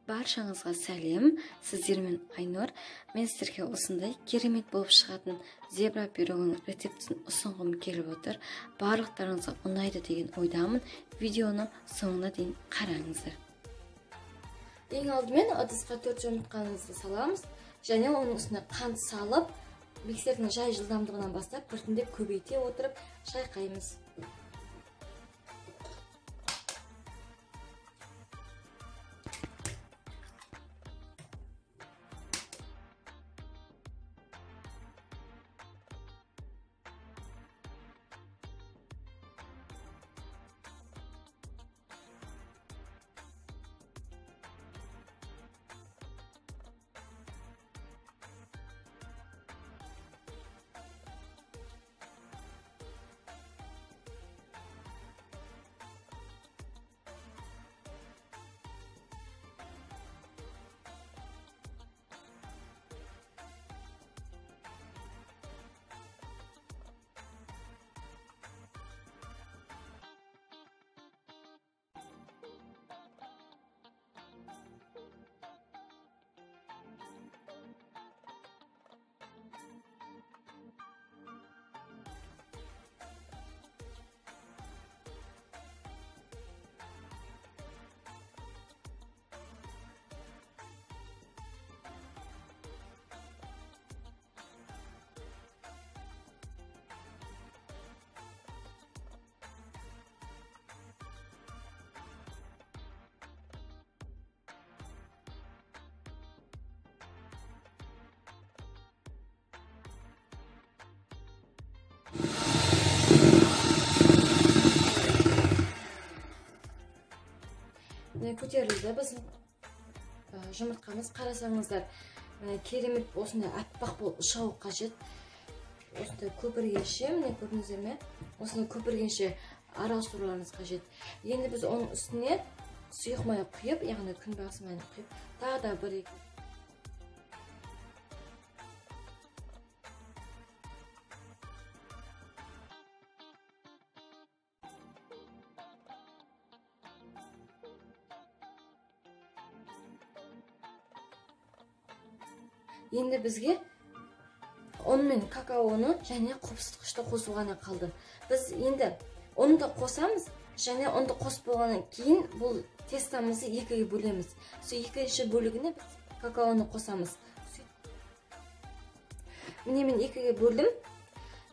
Баршаңызға сәлем, сіздермен Айнұр. Мен сіздерге осындай керемет болып шығатын зебра пирогының рецептісін ұсынғым келіп отыр. Барлықтарыңызға ұнайды деген ойдамын. Видеоны соңына дейін қараңыздар. Ең алдымен ыдысқа 4 жұмыртқамызды саламыз және оның үстіне қант салып, миксердің жай жылдамдығынан бастап біртіндеп көбейте отырып шайқаймыз. Көтерілді біздің жұмыртқамыз. Қарасаңыздар, керемет осындай аппақ болып шығу қажет. Осындай көпіргенше, міне көрдіңіздер ме? Осындай көпіргенше араластыруларыңыз қажет. Енді біз оның үстіне сұйық май құйып, яғни күнбағыс майын құйып, тағы да бір екі Енді бізге ұн мен какаоны және қопсытқышты қосу ғана қалды. Біз енді ұнды қосамыз және ұнды қосып болғаннан кейін бұл тестамызды екіге бөлеміз. Сол екінші бөлігіне біз какаоны қосамыз. Міне мен екіге бөлдім.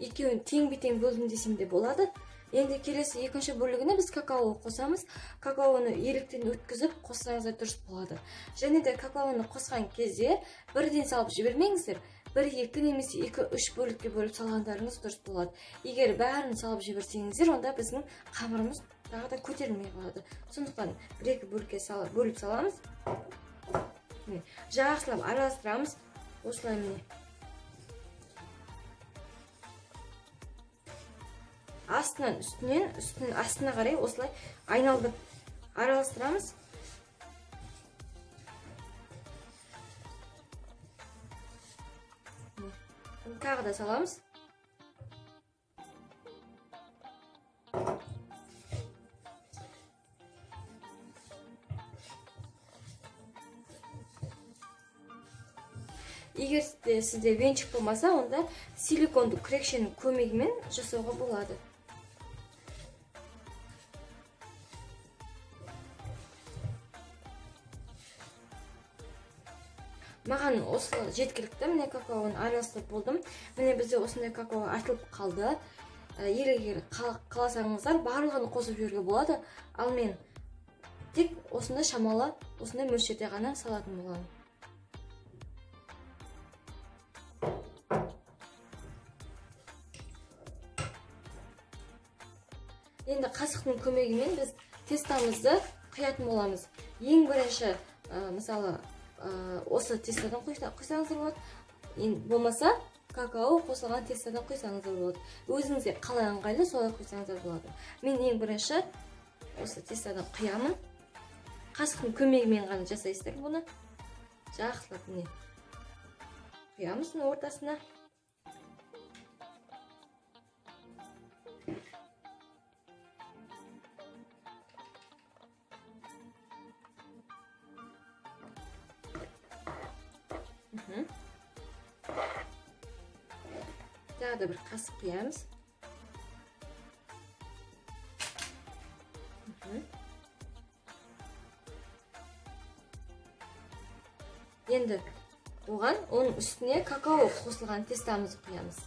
Екеуін теңбе-тең бөлдім десем де болады. Енді келесі екінші бөлігіне біз какао қосамыз. Какаоны еліктен өткізіп қоссаңыздар дұрыс болады. Және де какаоны қосқан кезде бірден салып жібермеңіздер. 1-2 немесе 2-3 бөлікке бөліп салғандарыңыз дұрыс болады. Егер бәрін салып жіберсеңіздер, онда біздің қамырымыз тағы да көтерілмей қалады. Сондықтан 1-2 бөлікке бөліп саламыз. Міне, жақсылап араластырамыз. Осылай міне. Астынан үстінен, үстінен астына қарай осылай айналдырып араластырамыз. Тағы да саламыз. Егер сізде венчик болмаса, онда силиконды күрекшенің көмегімен жасауға болады. Маған осы жеткілікті. Міне какаоны араластырып болдым. Міне бізде осындай какао артылып қалды. Егер қаласаңыздар барлығын қосып жіберуге болады. Ал мен тек осындай шамалы, осындай мөлшерде ғана салатын боламын. Енді қасықтың көмегімен біз тестамызды құятын боламыз. Ең бірінші, мысалы, осы тестадан құйсаңыздар болады. Енді болмаса какао қосылған тестадан құйсаңыздар болады. Өзіңізге қалай ыңғайлы солай құйсаңыздар болады. Мен ең бірінші осы тестадан құямын. Қасықтың көмегімен ғана жасайсыздар бұны. Жақсылап міне құямыз ортасына. Тағы да бір қасық құямыз. Енді оған оның үстіне какао қосылған тестамызды құямыз.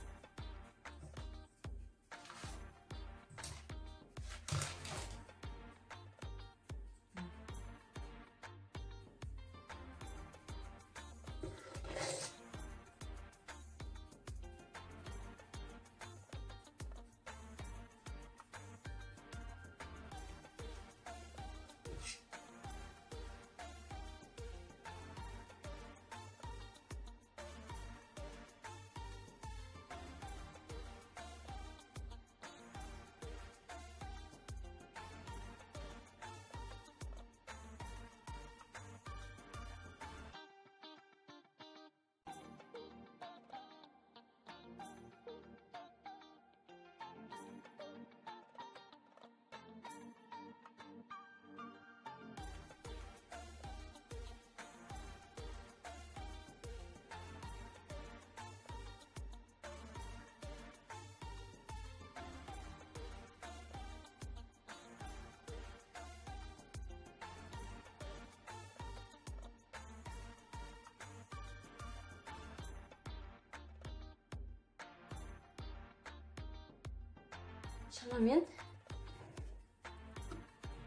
Шамамен.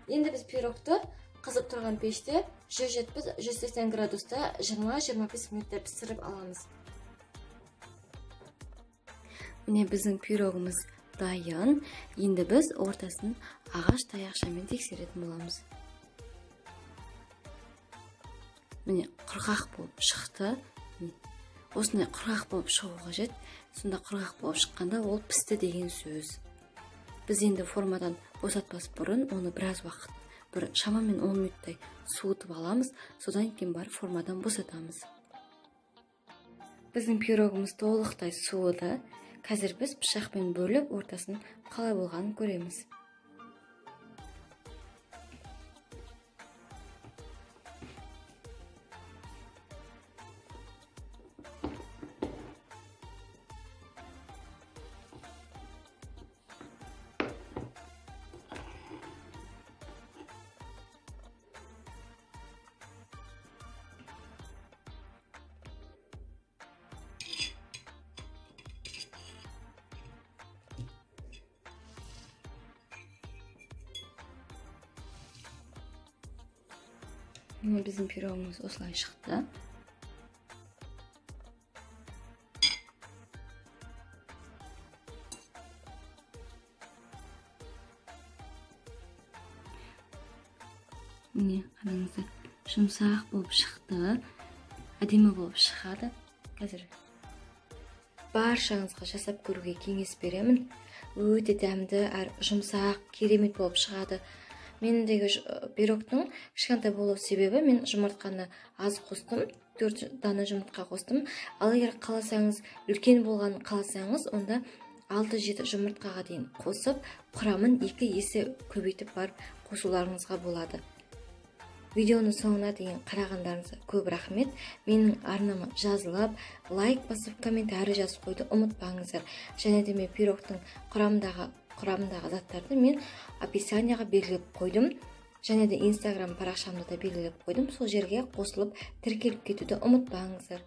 Енді біз пирогты қызып тұрған пеште 170-180 градуста 20-25 минутта пісіріп аламыз. Міне біздің пирогымыз дайын. Енді біз ортасын ағаш таяқшамен тексеретін боламыз. Міне құрғақ болып шықты. Осындай құрғақ болып шығу қажет. Сонда құрғақ болып шыққанда ол пісті деген сөз. Біз енді формадан босатпас бұрын оны біраз уақыт, бір шамамен 10 минуттай суытып аламыз. Содан кейін барып формадан босатамыз. Біздің пирогымыз толықтай суыды. Қазір біз пышақпен бөліп ортасын қалай болғанын көреміз. Міне біздің пирогымыз осылай шықты. Міне қараңыздар, жұмсақ болып шықты, әдемі болып шығады. Қазір баршаңызға жасап көруге кеңес беремін. Өте дәмді, әрі жұмсақ, керемет болып шығады. Мендегі пирогтың кішкентай болу себебі мен жұмыртқаны аз қостым, 4 дана жұмыртқа қостым. Ал егер қаласаңыз, үлкен болғанын қаласаңыз, онда 6-7 жұмыртқаға дейін қосып, құрамын 2 есе көбейтіп барып қосуларыңызға болады. Видеоны соңына дейін қарағандарыңызға көп рахмет. Менің арнама жазылып, лайк басып, комментарий жазып қоюды ұмытпаңыздар. Және де мен пирогтың құрамындағы заттарды мен описанияға белгілеп қойдым. Және де Инстаграм парақшамды да белгілеп қойдым. Сол жерге қосылып, тіркеліп кетуді ұмытпаңыздар.